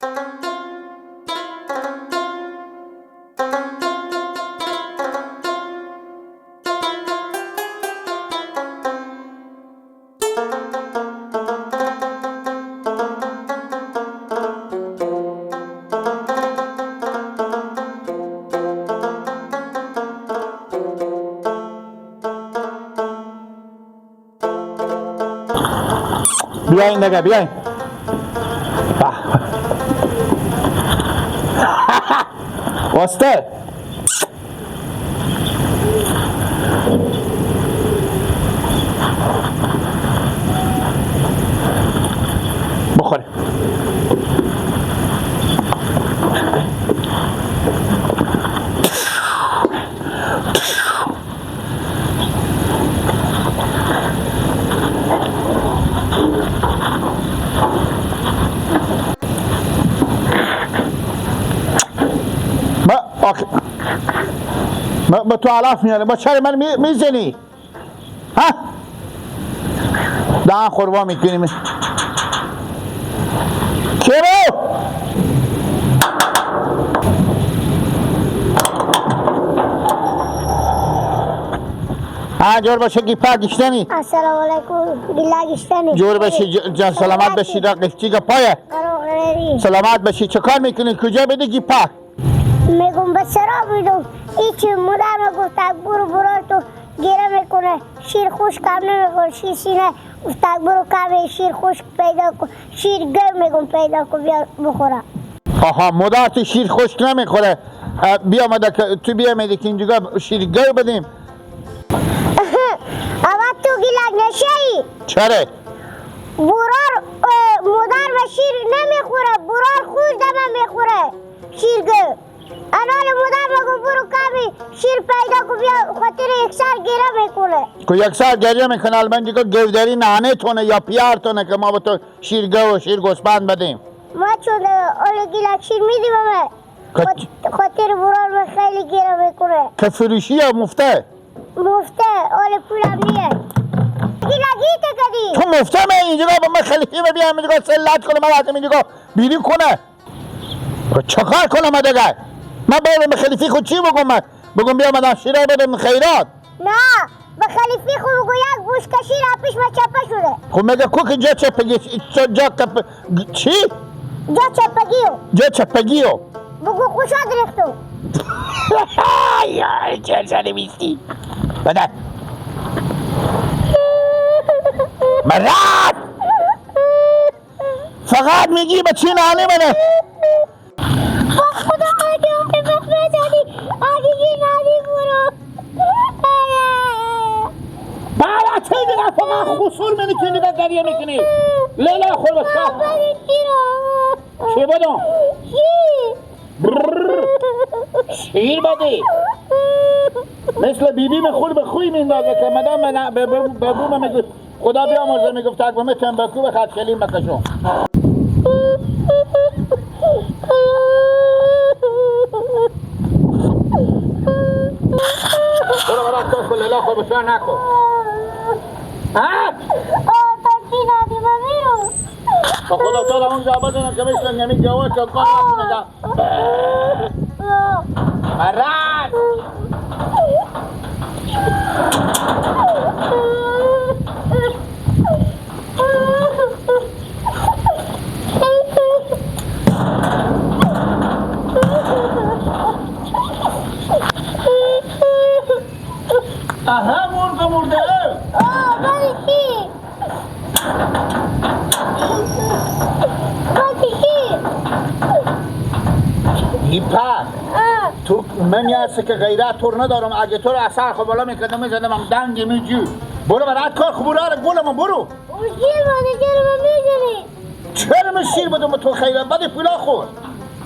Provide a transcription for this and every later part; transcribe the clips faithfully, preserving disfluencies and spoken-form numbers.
بیاین دگه، بیاین. به. واسطه. بخوره. ما، اوکی. ما، ما تو علف میاره. ما چرا من می-، می‌زنی؟ ها؟ دهان خوروا می‌کنیم. چرا؟ ها، جور باشی، گیپا گیشتنی. السلام علیکم. گیلا گیشتنی. جور باشی، ج-، جان سلامت باشی، دا قفچی گپایه. قرار غیری. سلامت باشی، چه کار می‌کنی؟ کجا بدی گیپا؟ می‌گم به سرا بیدم، ایچی مادر ما گفت، اک برو برار تو گیره می‌کنه، شیر خوش کم نمی‌خوره، شیر سینه. گفت، اک برو کم شیر خوش پیدا کن، شیر گو می‌گم پیدا کن، بیا بخوره. آها، مادر تو شیر خشک نمی‌خوره. اه، بیا مده که، تو بیا می‌دی که اینجا شیر گو بدیم. اول تو گیلک نشه‌ای. چره؟ برار، اه، مادر به شیر نمی‌خوره، برار خود دمه می‌خوره. شیر گو. انال مادر مگو برو کمی شیر پیدا کو بیا، خاطر یک سر گریه می‌کنه. کو یک سر گریه می‌کنه، البته که گودری ننه تونه یا پیار تونه که ما به تو شیر گو و شیر گوسپند بدیم. ما چون، اه، اول گیلک شیر می‌دیم همه. که خاط-، خاطر برار من خیلی گریه می‌کنه. که فروشی یا مفته؟ مفته، اول پولم نیه. گیلک گیته کدی؟ تو مفته من اینجا به من خلیفی ببینم، اینجا سلط کنه، من اینجا بیرون کنه. خب چه کار کنم دگه؟ من باید به خلیفی خود چی بگم؟ من بگم بیا مدام شیره بدم خیرات؟ نه، به خلیفی خود بگو یک بوشکه شیر پیش ما چپه شده. خب مگه کو که جا چپگی، جا، جا کپ-، چی؟ جا چپگیو. جا چپگیو. بگو خوشا درختو. یا، چه سر بیستی. بدن. مراد! فقط می‌گی بچه نانی منه. با خدا اگه اون به مخمه زدی، اگه یه نانی برو. بابا، چه دیگه فقط خسور منی که دیگه گریه می‌کنی. لیلا، خور بچه. بابا، دیگه. چه بدم؟ چی؟ برر. شیر بدی. مثل بی‌بی من خود به خوی میندازه که مدام من به، به، به بوم میگه خدا بیامرزه، میگفت اگه به من تنباکو به خط کلیم بکشم. برو برو تو خود لیلا خود بسیار نکن. ها؟ آه، تاکی ندی من میرم. به خدا تو را اونجا بدونم که مثل نمی جوان که کار نکنه. مرد! آها، مرده، مرده. آه، بله، چی؟ بله، چی؟ ای پس. آه. تو من می‌ارسی که غیرت تو رو ندارم. اگه تو رو از سر خود بالا می‌کردم، می‌زدم هم دنگ می‌جو. برو برات کار خب، برو، آره، گل من، برو. او چی، من چرا من می‌زنی؟ چرا من شیر بدم تو خیرت بدی پولا خور؟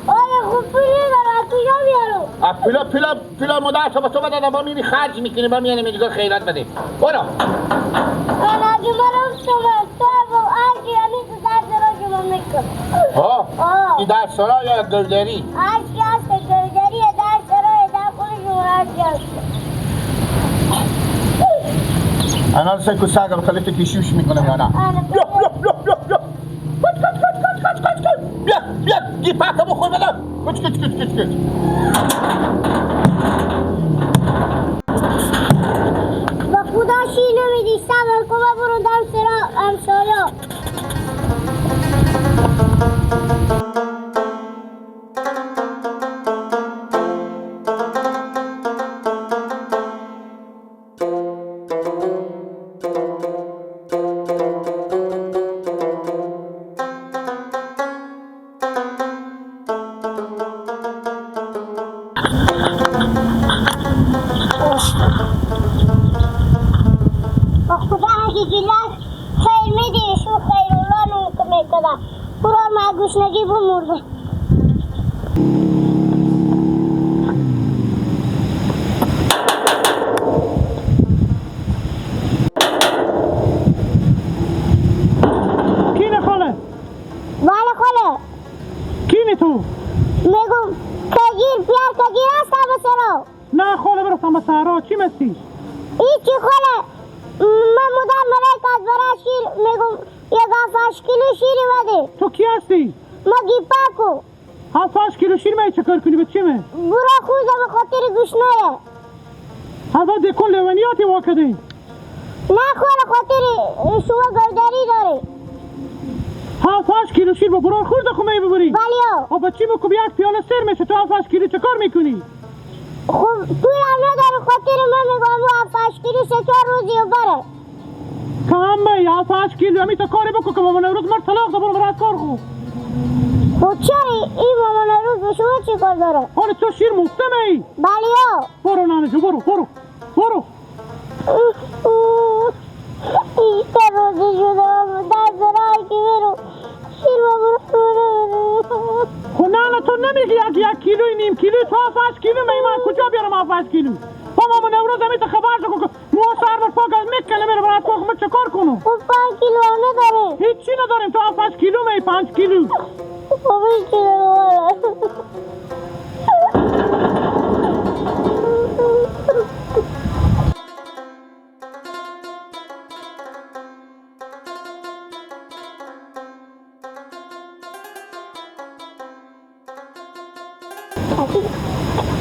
آره، خب پول ندارم، از کجا بیارم؟ از پولا، پولا، پولا مادر تو به تو بداده، با میری خرج می‌کنی، با میانی میگه خیرت بده. برو. من اگه من رفتم، تو با هر کی همی تو در سرا شما می‌کنم. ها؟ آه. این در سرا یا گودری؟ هر کی هست گودری، در سرا، در خود شما هر کی هست. الان سه کو ساگم خلیفه کشوش می‌کنم یا نه؟ آره. بیا، بیا، بیا، بیا، بیا. کچ، کچ، کچ، کچ، کچ، کچ، کچ. بیا، بیا. گیپاکه بخور بدم. کوچ، کوچ، کوچ، کوچ، کوچ. به خودا شیر نمی‌دی، صبر کو، برو دم سرا همسایا. به خودا اگه گیلاس خیر می‌دی، شو خیر الله نون که می‌کده. برو ما گوشنگی بمرده. کینه خاله؟ بله خاله. کینه تو؟ می‌گم کگیر، پیار کگیر است همه سرا. نه خاله، برسم به صحرا، چی مستی؟ هیچی خاله، من مدام ملک از برای شیر می‌گم یک هفت هشت کیلو شیری بده. تو کی هستی؟ ما گیپاکو. هفت هشت کیلو شیر می چه کار کنی، به چی می؟ برو خوزه به خاطر گوشنایه. هذا دکون لیونیاتی واکدی. نه خاله، خاطر شما گودری داره. هفت هشت کیلو شیر با برار خورد خو می ببری؟ بله. خب به چی مکو، یک پیاله سیر میشه، تو هفت هشت کیلو چه کار می‌کنی؟ خب پول هم نداره، خاطر من می‌گم او هفت هشت کیلو سه چهار روزی بره. کم به، هفت هشت کیلو، همی تو کاری بکو که ماما نوروز مر طلاق ده، برو برات کار خو. خب چرا؟ این ماما نوروز به شما چی کار داره؟ حالا تو شیر مفته می؟ بله. برو نانه جو، برو، برو، برو. ایسته روزی شده، در زرای که برو. شیر و برو، برو. خو نانه تو نمیگی یک، یک کیلوی نیم کیلو، تو هفت هشت کیلو می، من کجا بیارم هفت هشت کیلو؟ بابا من امروز همی تو خبر شو که مو سر بر پاک از میکنه میره برات کار خو، من چه کار کنم؟ خب پنج کیلو هم نداره. هیچی نداریم، تو هفت هشت کیلو می، پنج کیلو. خب هیچی نداره.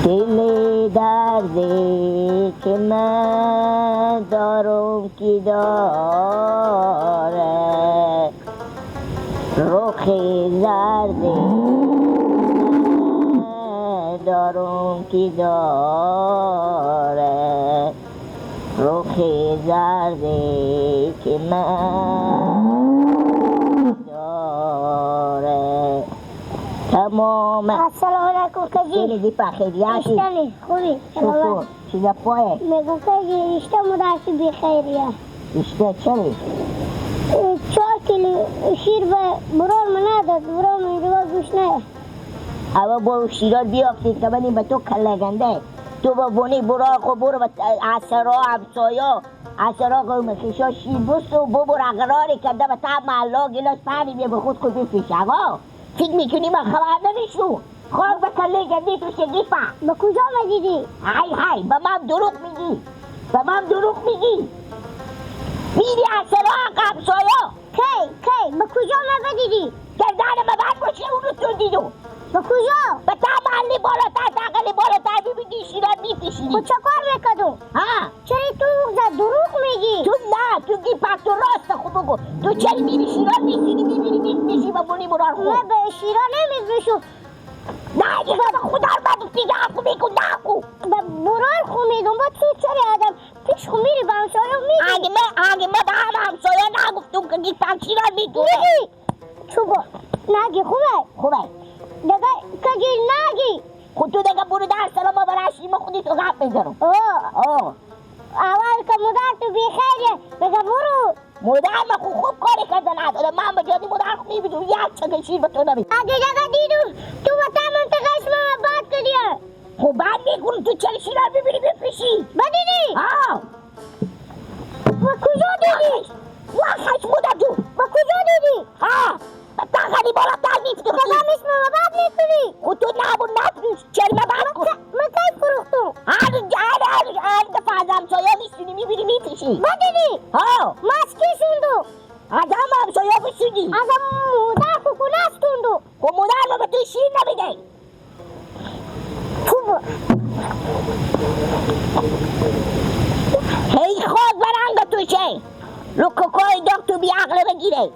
دل درده که من دارم کی داره، رخ زرده دارم کی داره، رخ زرده که من داره. تمام. السلام علیکم کجی. خیلی دی په خیریتی. اشتنی خوبی؟ شکر. چیزا پایه؟ میگم کجی اشته مدرسی بی خیریه. اشته چلی؟ اه، چهار کیلو شیر به برار من نداد، برار من دیگه گوش نه. اوا برو شیرار بیافتید که منی به تو کله گنده. تو با بونی برار خو برو به عصرا همسایا. عصرا قوم خیشا شیر بست و ببر اقراری کرده به تا محلا گلاس پانی بیا به خود خود بفیش. اوا فکر می‌کنی من خبر نمیشو؟ خاک به کله گندی تو شگیفه. به کجا مدیدی؟ های های، به من دروغ میگی. به من دروغ میگی. میری اصلا همسایا. کی؟ کی؟ به کجا ما بدیدی؟ گردن ما بعد باشه اونو تو دیدو. به کجا؟ به تا محلی بالاتر، تا گلی بالاتر بی بی شیران می‌پیشیدی. خب چه کار می‌کدو؟ ها؟ چرا تو زد دروغ میگی؟ تو نه، تو گی پس تو راست خو بگو. تو چرا میری شیران می‌فروشی، می‌فروشی، می‌فروشی و بونی برار خو؟ من به شیران نمی‌فروشم. نه دیگه، به خدا من دیگه حرف می‌گو، نگو. به برار خو می‌دم، با تو چرا آدم پیش خو میری به همسایه می‌گی؟ اگه من، اگه من به هم همسایه نگفتم که گی پس شیران می‌فروشی. می‌گی. تو با نگی خوبه؟ خوبه. دیگه کجی نگی. خود تو دیگه برو در سلام ما برای شیما خودی تو گپ می‌زنم. آه. آه. اول که مادر تو بیخیره، بگه برو. مادر من خو خوب کاری کرده نداره. من به جای مادر خو می‌بینم، یک چکه شیر به تو نمی‌دم. اگه دیگه دیدم تو به تا منطقه اسم من بد کردی. خب بعد می‌کنم تو چرا شیرا ببری بفروشی؟ بدیدی؟ آه. و کجا دیدی؟ و خشم بوده تو. و کجا دیدی؟ ها. تا غنی بالا تر نیست تو. کدام اسم ما بعد می‌کنی؟ خود تو نبو نفروش. چرا ما بعد کن؟ من کی فروختم؟ هر، هر، هر، هر دفعه از همسایه می‌شونی، می‌بینی، می‌کشی. بدیدی؟ ها. ما از کی شوندو؟ از هم همسایه بشونی. از هم مادر کو کنه از توندو. خب مادر ما به تو شیر نمی‌دی. تو ب-، هی خاک برنگ تو شه. لکه کوی دکتر بی عقل بگیره.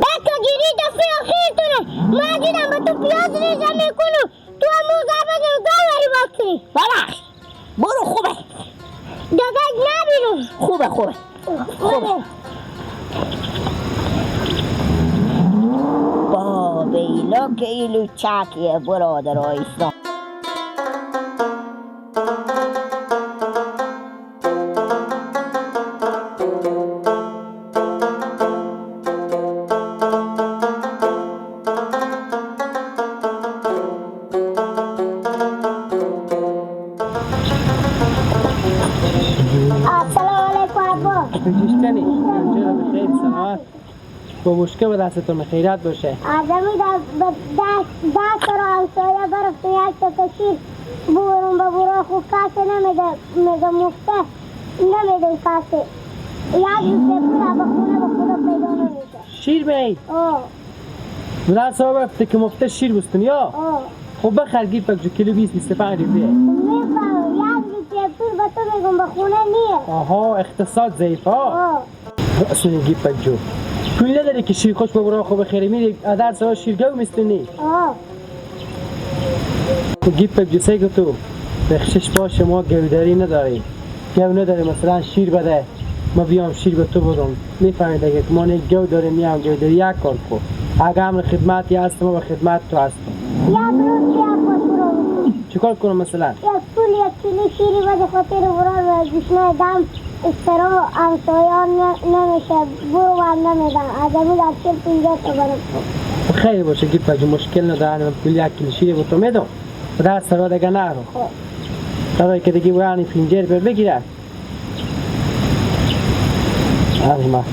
دکتر گیری دفعه آخر تو نه. ما دیدم به تو پیاز ریزه می‌کنم. تو هم اون گپ بزن، گاو داری باز کنی. ببخش. برو خوبه. داداش نبینم. خوبه، خوبه. خوبه. خوبه. با بیلا که ایلو چاکیه برادر اسلام. السلام علیکم ابا. تو چیش کنی؟ بخیر، سلامت. بابوشکه به دستتون خیرت باشه. آدمی در، به ده، ده سر همسایه برفت، یک تا کشیر بورم به برای خود کسی نمی‌ده، می‌گه مفته نمی‌ده کسی. یک روز به پول به خونه به خدا پیدا نمی‌شه. شیر بی؟ آه. مدرسه ها برفته که مفته شیر بستن یا؟ آه. خب بخر گیپک جو کیلو بیست، بیست و پنج روپیه. می‌فهمم، یک روز به پول به تو می‌گم به خونه نیه. آها، اقتصاد ضعیف ها؟ آه. راسونی گیپک جو. پول نداری که شیر خوش ببرا خو بخری میری ادر سوا شیر گو میستونی. آه. خو گیپک جو سه که تو بخشش باشه ما گوداری نداری. گو نداری مثلا شیر بده. ما بیام شیر به تو بدم. می‌فهمی دیگه که ما نه گو داریم نه هم گوداری یک کار کو. اگه امر خدمتی هست ما به خدمت تو هستم. یک روز یک کار کنم. چیکار کنم مثلا؟ یک پول یک کیلو شیری بده خاطر برار و گوشنه دم استرا همسایان ن-، نمیشه، برو و هم نمیدن. آدمی در چل پنجاه تا برم. خیلی باشه، گیپک جو مشکل نداره، من پول یک کیلو شیری به تو میدم. به دست را دیگه نرو. خب. برای که دیگه برانی پنجاه روپیه بگیره. آره ما.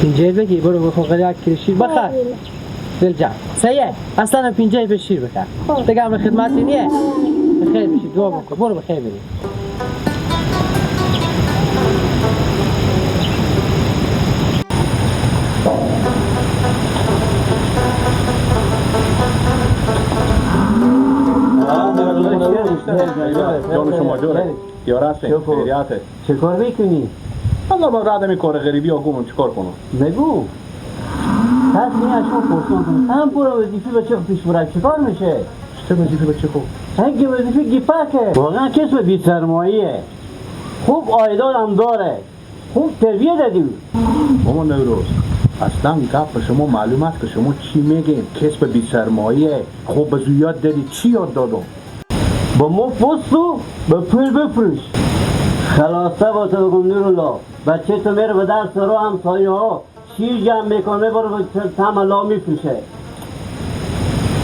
پنجاه بگی، برو بخو غیر یک کیلو شیر بخر. دل جان. سیه، اصلا پنجاه به شیر بخر. خب. دیگه امر خدمتی نیه. بخیر بشی، دعا بکن. برو بخیر بری. جان شما جوره. یا راسته، شکر. خیریته. چه کار می‌کنی؟ والله با راه دمی کار غریبی ها گمم، چه کار کنم؟ نگو. پس می از شما پرسان کنم. هم برو وظیفه بچه خو پیش برای چه کار می‌شه؟ چه وظیفه بچه خو؟ هنگی وظیفه گیپکه. واقعا کسب بی سرمایه. خوب عایدات هم داره. خوب تربیت دادی. ماما نوروز، اصلا گپ به شما معلوم است که شما چی میگین؟ کسب بی سرمایه. خوب به زو یاد دادی، چی یاد دادم؟ به مفت بستو، به پول بفروش. خلاصه با تو بگم نورالله، بچه تو میره به درس رو همسایه ها شیر جمع می‌کنه، برو به تملا می‌فروشه.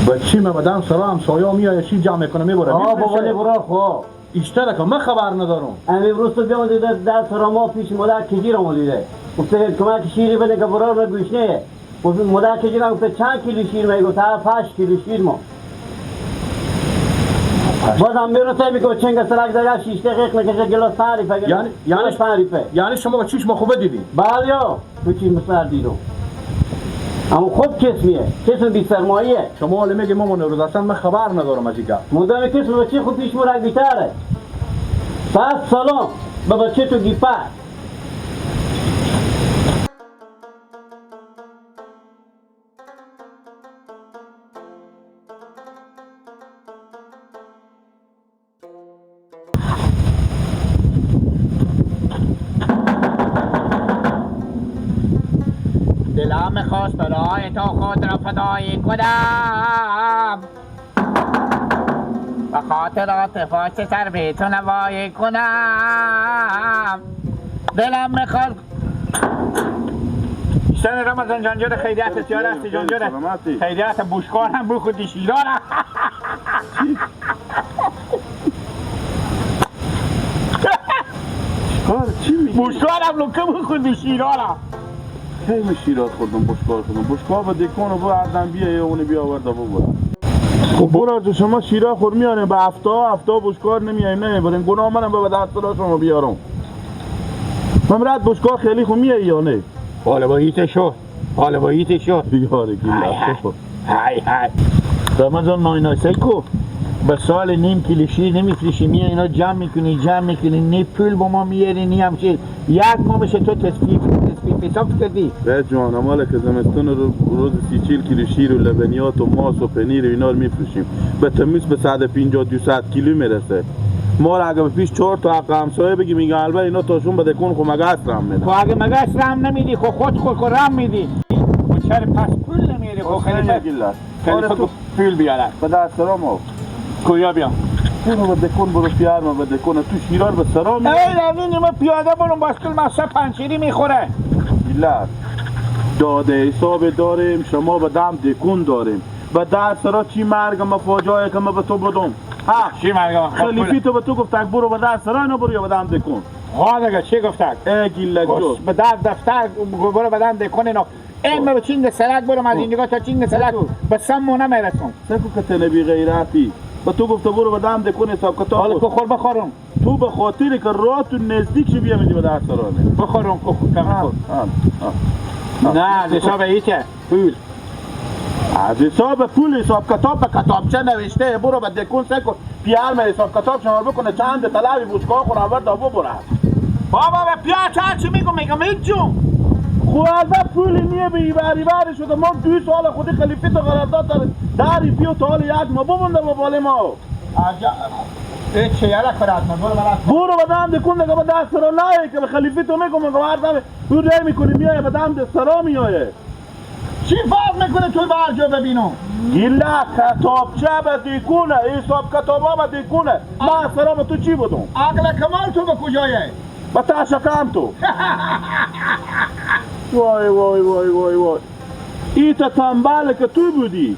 بچه ما به درس رو همسایه ها میایه شیر جمع می‌کنه میبره آه، می‌فروشه. بابا، برو خو. ایشتره که من خبر ندارم. امی امروز تو بیامدی در، در سر ما پیش مادر کجیر آمدیده. گفته کمک شیری بده که برار گوشنه. گفت مادر کجیر هم گفته چند کیلو شیر می‌گفت؟ هفت هشت کیلو شیر ما. باز هم می‌رسه می‌گه چنگ سرک زده شیش دقیق می‌کشه گلاس تعریفه. یعنی، یعنی گلاس تعریفه. یعنی شما با چشم خوبه دیدی؟ بله یا. تو چی مثال دیدو؟ اما خوب کسمیه، کسم بی سرمایه. شما حالا میگی ماما نوروز، اصلاً من خبر ندارم از این گپ. مدام کسم بچه خود پیش مرگ بیتره. پس سلام به بچه تو گیپر. دلم می‌خواست برای تو خود را فدایی کنم، به خاطر عاطفه چه سر به تو نوایی کنم. دلم می‌خواست. سن رمضان جان جور خیریت، سیاره است جان جور. سلامتی. خیریت، بوشکار هم بخودی شیران. کار چی می‌گی؟ بوشکار هم لکه بخودی شیران. خیلی شیرات خوردم، بوشکار خوردم. بوشکار به دکان و با هر دم بیا، یه اونی بیا ورده ببر. خب برار جو، شما شیرا خور میارین به هفتا، هفتا بوشکار نمیارین، نمیبرین. گناه منم به دست را شما بیارم. ممرد بوشکا خیلی خو میه یا نه؟ حالا با ایت شو. حالا با ایت شو. یاری گیلا. های های. های های. رمضان نای نای سیکو. به سال نیم کیلو شیر نمی‌فروشی، میای اینا جمع می‌کنی، جمع می‌کنی، نی پول با ما میاری، نی هم شیر. یک ماه می‌شه تو تسبیح، تسبیح حساب کردی. به جوان، مال که زمستون رو، روز سی چهل کیلو شیر و لبنیات و ماس و پنیر و اینا رو می‌فروشیم. به تمیز به صد و پنجاه، دوصد کیلو می‌رسه. ما را اگه به پیش چهار تا حق همسایه بگی، میگه: «البته اینا تاشون به دکون خو مگس رم می‌دن.» خو اگه مگس رم نمیدی، خو خود خود خو رم میدی. خو چرا پس پول نمیاری؟ خو خیلی پس گیلک. خیلی آره، تو پول بیاره. به دست را ما. کجا بیام؟ برو به دکون، برو پیار ما به دکون. تو شیرار به سرا می. ای، از این نیمه پیاده برو، باسکل مغزه پنچری می‌خوره. گیلک. داده حساب داریم، شما به دم دکون داریم. به در سرا چی مرگ ما فاجعه که ما به تو بدم؟ ها؟ چی مرگ ما؟ خلیفی تو به تو گفتک برو به در سرا، نه برو یا به دم دکون؟ ها دیگه، چی گفتک؟ ای گیلک جو. به در دفتر، برو به دم دکون اینا. این به چینگ سرک برم، از این نگاه تا چینگ سرک به سم مونه می‌رسم. سکو که تنه بی غیرتی. به تو گفته برو به دم دکون حساب کتاب حالا کن. که خور بخورم. تو به خاطر که راه تو نزدیک شی بیامیدی به در سرانه. بخورم که خور کم ها، خور. ها، ها. نه، از حساب ایته. پول. از حساب پول، حساب کتاب به کتابچه نوشته، برو به دکون سکو. پیار مه حساب کتاب شما بکنه، چند طلبی بوشکا خو آورد و ببره. بابا، به پیار چه چی می‌گم؟ می‌گم هیچ جون. خو از پول نیه به ایبری بری شده، ما دو سال خودی خلیفی تو قرارداد داره. دری پیو تا حال یک ما بمونده با بال ما. آجا، ای چه یالا کرد ما، برو بلا. برو به دم دکون دیگه، به دست را نه که به خلیفی تو می‌گم، می‌گم هر دم او ری می‌کنی میایه، به دم دست را میایه. چی فرق می‌کنه تو بر جو ببینم؟ گیلک، کتابچه به دیکونه، حساب کتابا به دیکونه. ما سلام تو چی بدم؟ عقل کمال تو به کجایه؟ به تشکم تو. وای، وای، وای، وای، وای. ای تا تنبل که تو بودی.